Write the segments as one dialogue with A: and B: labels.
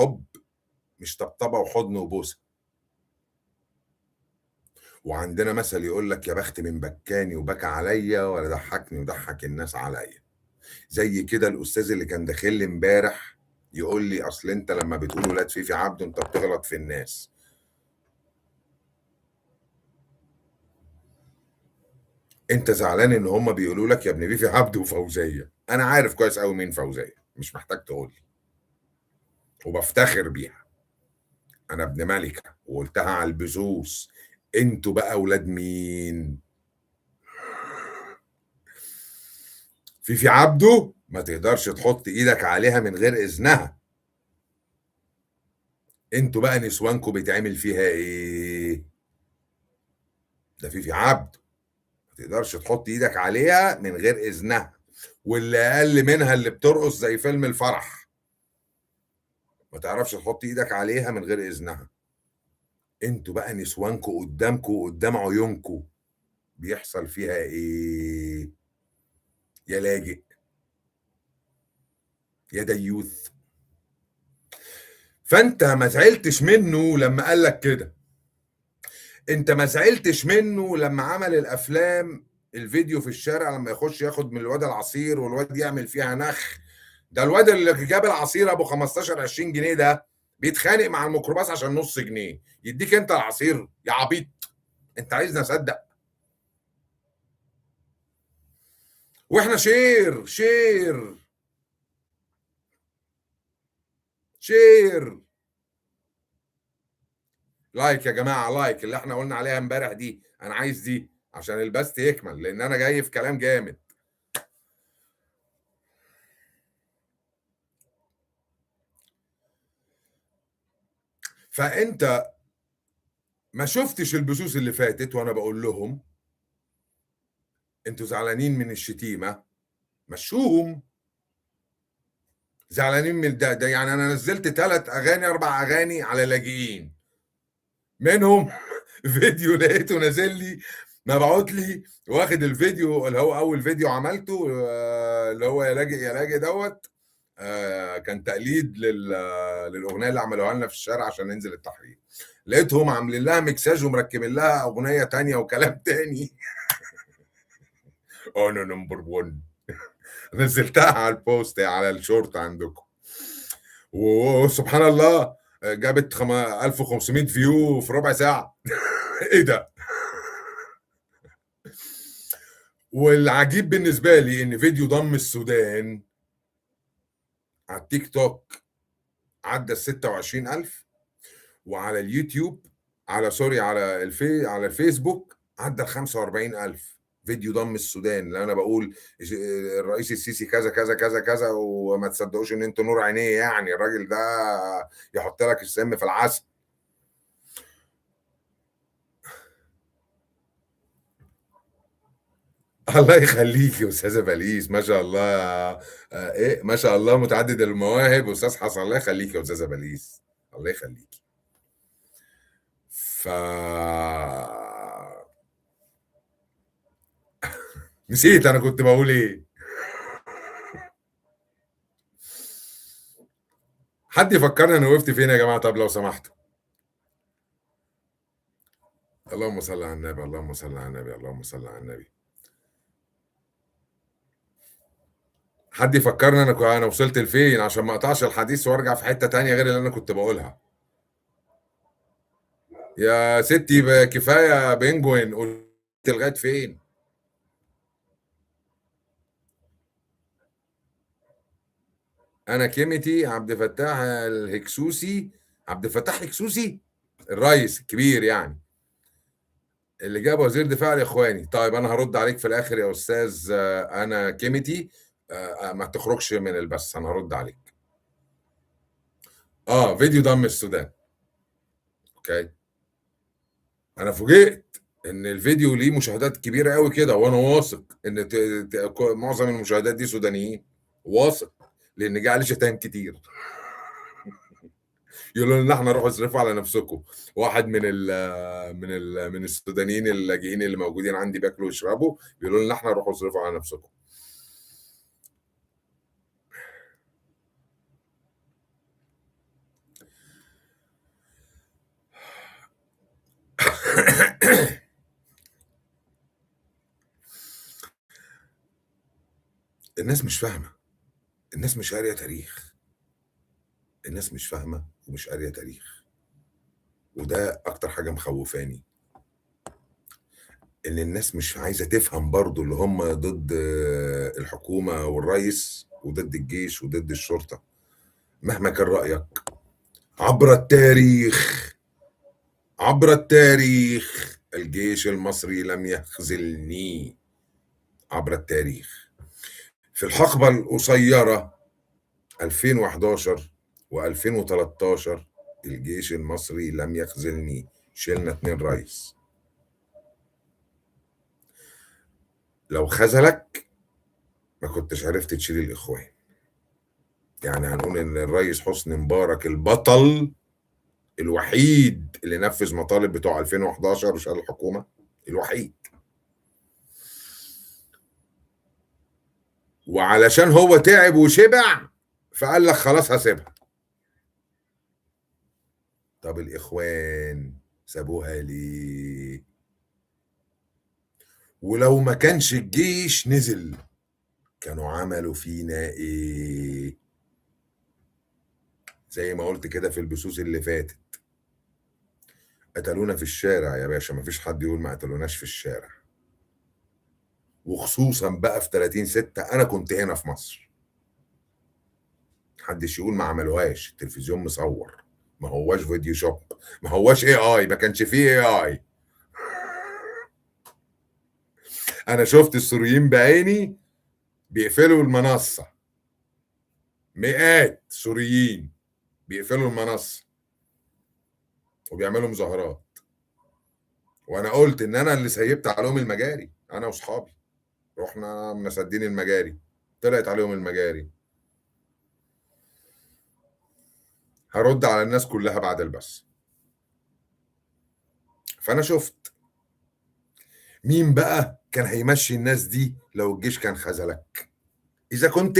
A: الحب مش طبطبة وحضن وبوسه. وعندنا مثل يقول لك يا بخت من بكاني وبكى عليا، ولا ضحكني وضحك الناس عليا. زي كده الاستاذ اللي كان داخل لي امبارح يقول لي اصل انت لما بتقول ولاد فيفي عبده انت بتغلط في الناس. انت زعلان ان هم بيقولوا لك يا ابن فيفي عبده وفوزيه. انا عارف كويس قوي مين فوزيه، مش محتاج تقول لي، وبفتخر بيها. انا ابن ملكه وقلتها على البزوس. انتوا بقى اولاد مين؟ فيفي عبده ما تقدرش تحط ايدك عليها من غير اذنها. انتوا بقى نسوانكم بيتعمل فيها ايه؟ ده فيفي عبده ما تقدرش تحط ايدك عليها من غير اذنها، واللي اقل منها اللي بترقص زي فيلم الفرح ما تعرفش تحط ايدك عليها من غير اذنها. انتوا بقى نسوانكم قدامكم وقدام عيونكم بيحصل فيها ايه؟ يا لاجئ يا ديوث. فانت ما زعلتش منه لما قال لك كده، انت ما زعلتش منه لما عمل الافلام الفيديو في الشارع لما يخش ياخد من الواد العصير والواد يعمل فيها نخ. ده الواد اللي جاب العصير ابو 15 20 جنيه ده بيتخانق مع الميكروباص عشان نص جنيه، يديك انت العصير يا عبيط. انت عايزنا نصدق؟ واحنا share share share like يا جماعة، like اللي احنا قلنا عليها امبارح دي، انا عايز دي عشان البث يكمل، لان انا جاي في كلام جامد. فانت ما شفتش البثوث اللي فاتت وانا بقول لهم انتوا زعلانين من الشتيمة، مشوهم. زعلانين من ده يعني انا نزلت 3 اغاني 4 اغاني على لاجئين، منهم فيديو لقيته نازل لي مبعوت لي، واخد الفيديو اللي هو اول فيديو عملته اللي هو يا لاجئ يا لاجئ دوت، كان تقليد للاغنية اللي عملوها لنا في الشارع عشان ننزل التحرير. لقيتهم عاملين لها مكساج ومركبين لها اغنية تانية وكلام تاني. انا number 1. نزلتها على ال post على الشورت عندكم، وسبحان الله جابت 1500 view في ربع ساعة. ايه ده؟ والعجيب بالنسبة لي ان فيديو ضم السودان على التيك توك عدى 26,000، وعلى اليوتيوب على sorry على على الفيسبوك عدى 45,000. فيديو ضم السودان اللي انا بقول الرئيس السيسي كذا كذا كذا كذا، وما تصدقوش ان انتوا نور عينيه، يعني الراجل ده يحط لك السم في العسل. الله يخليك يا استاذه بليس، ما شاء الله. ايه ما شاء الله، متعدد المواهب استاذ حسن. الله يخليك يا استاذه بليس، الله يخليك. ف نسيت انا كنت بقول ايه. حد يفكرني انا وقفت فين يا جماعة؟ طب لو سمحتوا. اللهم صل على النبي، اللهم صل على النبي، اللهم صل على النبي. حد يفكرني انا وصلت لفين عشان ما اقطعش الحديث وارجع في حتة تانية غير اللي انا كنت بقولها. يا ستي كفاية بنجوين، قلت لغاية فين؟ انا كيمتي عبد الفتاح الهكسوسي، عبد الفتاح الهكسوسي الرئيس الكبير يعني اللي جاب وزير دفاع الاخواني. طيب انا هرد عليك في الاخر يا استاذ. انا كيمتي، ما تخرجش من البث، انا هرد عليك. فيديو ضم السودان. okay، انا فوجئت ان الفيديو ليه مشاهدات كبيرة قوي كده، وانا واثق ان معظم المشاهدات دي سودانيين، واثق، لان جه عليه شتايم كتير. يقولوا لنا احنا روحوا اصرفوا على نفسكم. واحد من ال من ال من السودانيين اللاجئين اللي موجودين عندي بياكلوا ويشربوا، بيقولوا لنا احنا روحوا اصرفوا على نفسكم. الناس مش فاهمة، الناس مش قارية تاريخ. الناس مش فاهمة ومش قارية تاريخ، وده أكتر حاجة مخوفاني، إن الناس مش عايزة تفهم برضو اللي هم ضد الحكومة والرئيس وضد الجيش وضد الشرطة. مهما كان رأيك عبر التاريخ، عبر التاريخ الجيش المصري لم يخذلني عبر التاريخ. في الحقبة القصيرة 2011 و2013 الجيش المصري لم يخذلني، شلنا 2 رئيس. لو خذلك ما كنتش عرفت تشيل الإخوان. يعني هنقول إن الرئيس حسني مبارك البطل الوحيد اللي نفذ مطالب بتوع 2011 وشال الحكومة، الوحيد. وعلشان هو تعب وشبع فقال لك خلاص هسيبها. طب الإخوان سابوها ليه؟ ولو ما كانش الجيش نزل كانوا عملوا فينا ايه؟ زي ما قلت كده في البثوث اللي فاتت، قتلونا في الشارع يا باشا، مفيش حد يقول ما قتلوناش في الشارع. وخصوصا بقى في 30/6 انا كنت هنا في مصر، محدش يقول ما عملوهاش، التلفزيون مصور، ما هواش فيديو شوب، ما هواش اي اي، ما كانش فيه اي اي. انا شفت السوريين بعيني بيقفلوا المنصة، مئات سوريين بيقفلوا المنصة وبيعملوا مظاهرات. وانا قلت ان انا اللي سيبت عليهم المجاري، انا واصحابي رحنا مسدين المجاري، طلعت عليهم المجاري. هرد على الناس كلها بعد البث. فانا شفت مين بقى كان هيمشي الناس دي لو الجيش كان خذلك. اذا كنت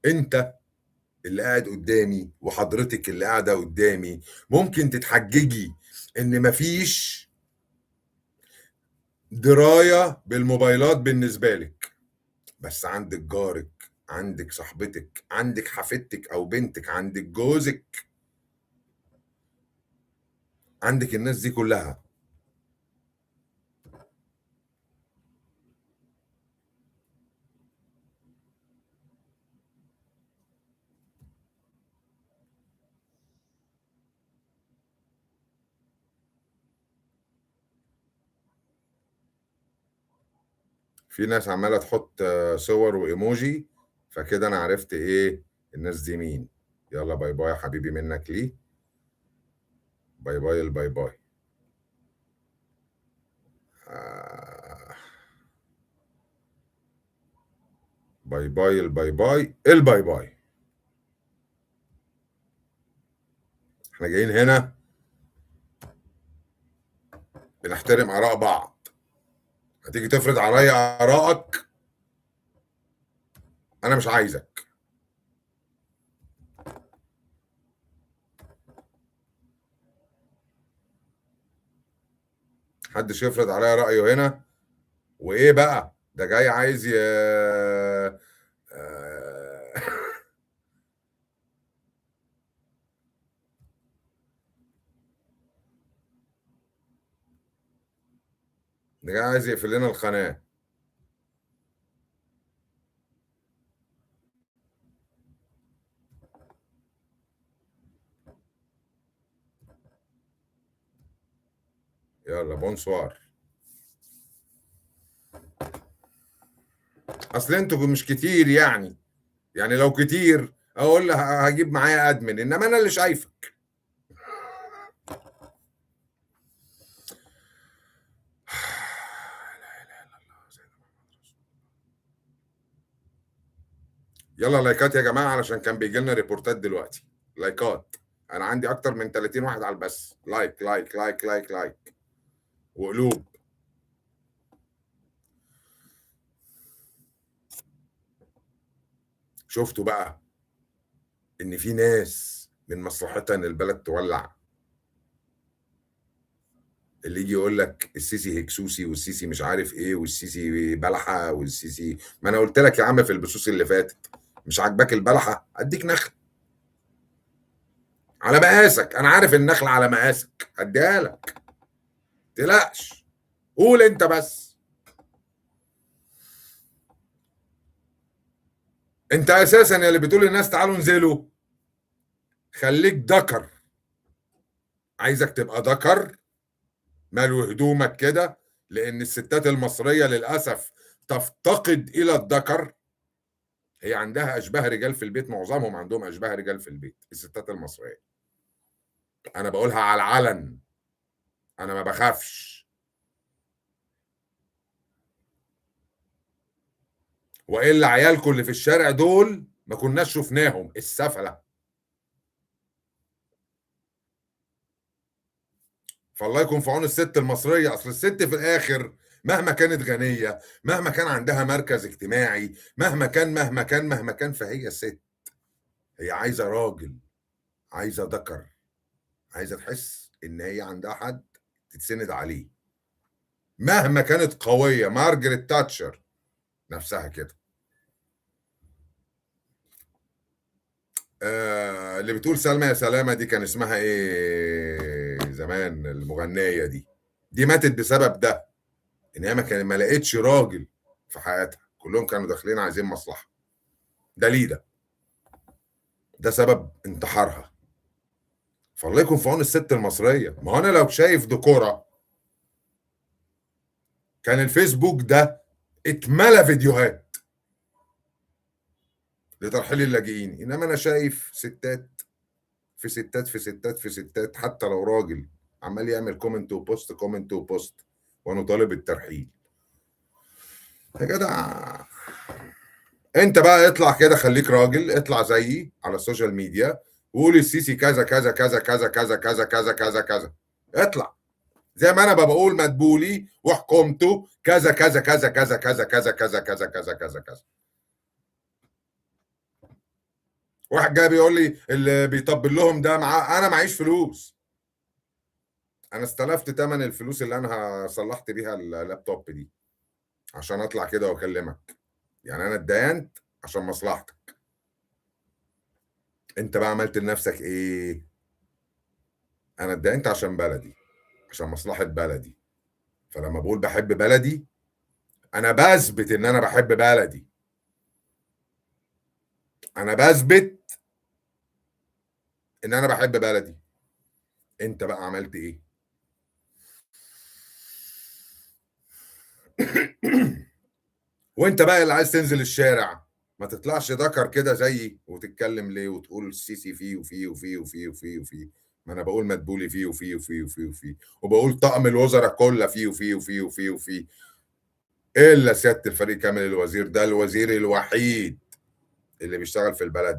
A: انت اللي قاعد قدامي وحضرتك اللي قاعدة قدامي ممكن تتحججي ان مفيش دراية بالموبايلات بالنسبة لك، بس عندك جارك، عندك صاحبتك، عندك حفيدتك او بنتك، عندك جوزك، عندك الناس دي كلها. في ناس عماله تحط صور وايموجي، فكده انا عرفت ايه الناس دي مين. يلا bye bye يا حبيبي، منك ليه، bye bye ال bye bye. Bye bye ال bye bye ال bye bye. احنا جايين هنا بنحترم اراء بعض. هتيجي تفرض عليا ارائك، انا مش عايزك. محدش يفرض عليا رأيه هنا. وايه بقى ده جاي عايز ي... ده جاي عايز يقفل لنا القناة. يلا بونسوار. اصل انتوا مش كتير يعني لو كتير اقول هجيب معايا ادمن، انما انا اللي شايفك. يلا لايكات يا جماعة، علشان كان بيجي لنا ريبورتات دلوقتي. لايكات، انا عندي اكتر من 30 واحد على البث. like like like like like وقلوب. شفتوا بقى ان في ناس من مصلحتها ان البلد تولع. اللي يجي يقول لك السيسي هكسوسي والسيسي مش عارف ايه والسيسي بلحه والسيسي، ما انا قلت لك يا عم في البثوث اللي فاتت، مش عاجباك البلحه اديك نخل على مقاسك، انا عارف النخل على مقاسك اديها لك، تقلقش، قول انت بس. انت اساسا اللي بتقول للناس تعالوا انزلوا، خليك ذكر، عايزك تبقى ذكر مالو هدومك كده، لان الستات المصرية للاسف تفتقد الى الذكر. هي عندها اشباه رجال في البيت، معظمهم عندهم اشباه رجال في البيت الستات المصرية. انا بقولها على العلن، انا ما بخافش. والا عيالكم اللي في الشارع دول ما كناش شفناهم السفله. فالله يكون في عون الست المصرية، اصل الست في الاخر مهما كانت غنية، مهما كان عندها مركز اجتماعي، مهما كان مهما كان مهما كان، فهي ست، هي عايزه راجل، عايزه ذكر، عايزه تحس ان هي عندها حد تتسند عليه مهما كانت قوية. مارجريت تاتشر نفسها كده. اللي بتقول سلمى يا سلامه دي كان اسمها ايه زمان المغنية دي؟ دي ماتت بسبب ده، ان هي ما لقيتش راجل في حياتها، كلهم كانوا داخلين عايزين مصلحة. ده ليه ده سبب انتحارها. فالله يكون في عون الست المصرية. ما هو انا لو شايف دكوره كان الفيسبوك ده اتملى فيديوهات لترحيل اللاجئين، انما انا شايف ستات في ستات في ستات في ستات، حتى لو راجل عمال يعمل comment و post comment و post ونطالب بالترحيل. يا جدع انت بقى اطلع كده، خليك راجل، اطلع زيي على ال social media وقول السيسي كذا كذا كذا كذا كذا كذا كذا كذا كذا. اطلع زي ما انا بقول مدبولي وحكومته كذا كذا كذا كذا كذا كذا كذا كذا كذا كذا كذا. واحد جاي بيقول لي اللي بيطبل لهم ده معاه، انا معيش فلوس، انا استلفت ثمن الفلوس اللي انا صلحت بيها اللابتوب دي عشان اطلع كده واكلمك، يعني انا اتدينت عشان مصلحتك. انت بقى عملت لنفسك ايه؟ انا اتدينت عشان بلدي، عشان مصلحة بلدي. فلما بقول بحب بلدي انا بثبت ان انا بحب بلدي، انا بثبت ان انا بحب بلدي. انت بقى عملت ايه؟ وانت بقى اللي عايز تنزل الشارع ما تطلعش ذكر كده زيي وتتكلم ليه وتقول السيسي فيه وفيه وفيه وفيه وفيه وفيه. ما انا بقول مدبولي فيه وفيه وفيه وفيه وفيه، وبقول طقم الوزراء كله فيه وفيه وفيه وفيه وفيه، الا سيادة الفريق كامل الوزير، ده الوزير الوحيد اللي بيشتغل في البلد.